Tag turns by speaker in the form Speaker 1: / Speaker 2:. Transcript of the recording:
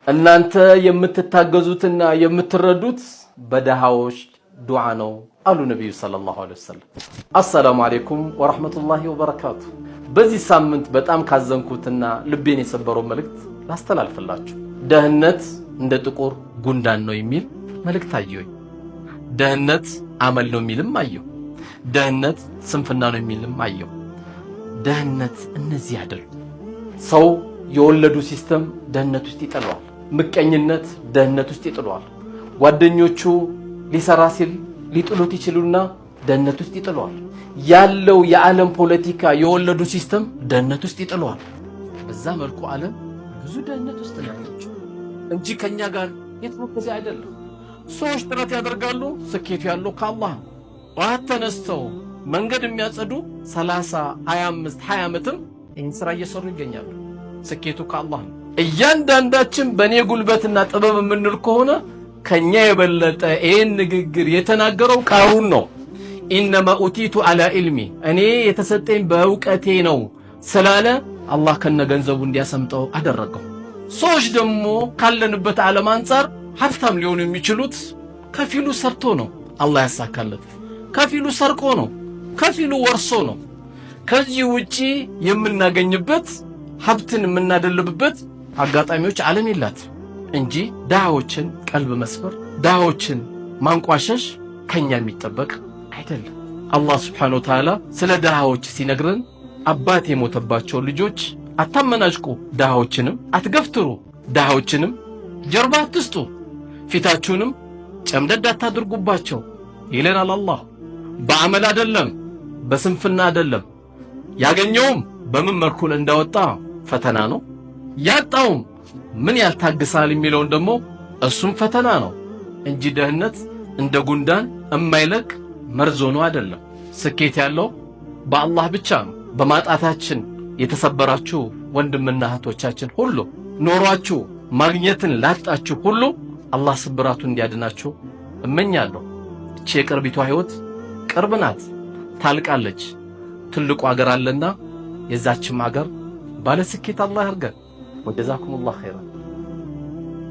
Speaker 1: እናንተ የምትታገዙትና የምትረዱት በደሃዎች ዱዓ ነው አሉ ነቢዩ ሰለላሁ ዐለይሂ ወሰለም። አሰላሙ አለይኩም ወራህመቱላሂ ወበረካቱ። በዚህ ሳምንት በጣም ካዘንኩትና ልቤን የሰበረው መልእክት ላስተላልፍላችሁ። ደህነት እንደ ጥቁር ጉንዳን ነው የሚል መልእክት አየሁኝ። ደህነት አመል ነው የሚልም አየሁ። ደህነት ስንፍና ነው የሚልም አየሁ። ደህነት እነዚህ አይደሉም። ሰው የወለዱ system ድህነት ውስጥ ይጥለዋል። ምቀኝነት ድህነት ውስጥ ይጥለዋል። ጓደኞቹ ሊሰራ ሲል ሊጥሉት ይችሉና ድህነት ውስጥ ይጥለዋል። ያለው የዓለም ፖለቲካ የወለዱ system ድህነት ውስጥ ይጥለዋል። በዛ መልኩ ዓለም ብዙ ድህነት ውስጥ ነው ያለችው እንጂ ከኛ ጋር የተሞከዘ አይደለም። ሰዎች ጥረት ያደርጋሉ፣ ስኬቱ ያለው ከአላህ ነው። ጠዋት ተነስተው መንገድ የሚያጸዱ 30፣ 25፣ 20 ዓመትም ይህን ስራ እየሰሩ ይገኛሉ። ስኬቱ ከአላህ ነው። እያንዳንዳችን በእኔ ጉልበትና ጥበብ የምንል ከሆነ ከኛ የበለጠ ይህን ንግግር የተናገረው ቃሩን ነው። ኢነማ ኡቲቱ አላ ኢልሚ፣ እኔ የተሰጠኝ በእውቀቴ ነው ስላለ አላህ ከነ ገንዘቡ እንዲያሰምጠው አደረገው። ሰዎች ደግሞ ካለንበት ዓለም አንጻር ሀብታም ሊሆኑ የሚችሉት ከፊሉ ሰርቶ ነው፣ አላህ ያሳካለት፣ ከፊሉ ሰርቆ ነው፣ ከፊሉ ወርሶ ነው። ከዚህ ውጪ የምናገኝበት ሀብትን የምናደልብበት አጋጣሚዎች ዓለም የላት እንጂ ድሃዎችን ቀልብ መስበር፣ ድሃዎችን ማንቋሸሽ ከኛ የሚጠበቅ አይደለም። አላህ ስብሓነሁ ወተዓላ ስለ ድሃዎች ሲነግረን አባት የሞተባቸው ልጆች አታመናጭቁ፣ ድሃዎችንም አትገፍትሩ፣ ድሃዎችንም ጀርባ አትስጡ፣ ፊታችሁንም ጨምደድ አታድርጉባቸው ይለናል አላህ። በአመል አይደለም፣ በስንፍና አይደለም። ያገኘውም በምን መልኩ እንዳወጣ ፈተና ነው። ያጣውም ምን ያልታግሳል የሚለውን ደግሞ እሱም ፈተና ነው እንጂ ድህነት እንደ ጉንዳን የማይለቅ መርዝ ሆኖ አይደለም። ስኬት ያለው በአላህ ብቻ ነው። በማጣታችን የተሰበራችሁ ወንድምና እህቶቻችን ሁሉ፣ ኖሯችሁ ማግኘትን ላጣችሁ ሁሉ አላህ ስብራቱን እንዲያድናችሁ እመኛለሁ። እቺ የቅርቢቷ ህይወት ቅርብ ናት፣ ታልቃለች። ትልቁ አገር አለና የዛችም አገር ባለስኬት አላህ ያርገን። ወጀዛኩሙላህ ኸይራን።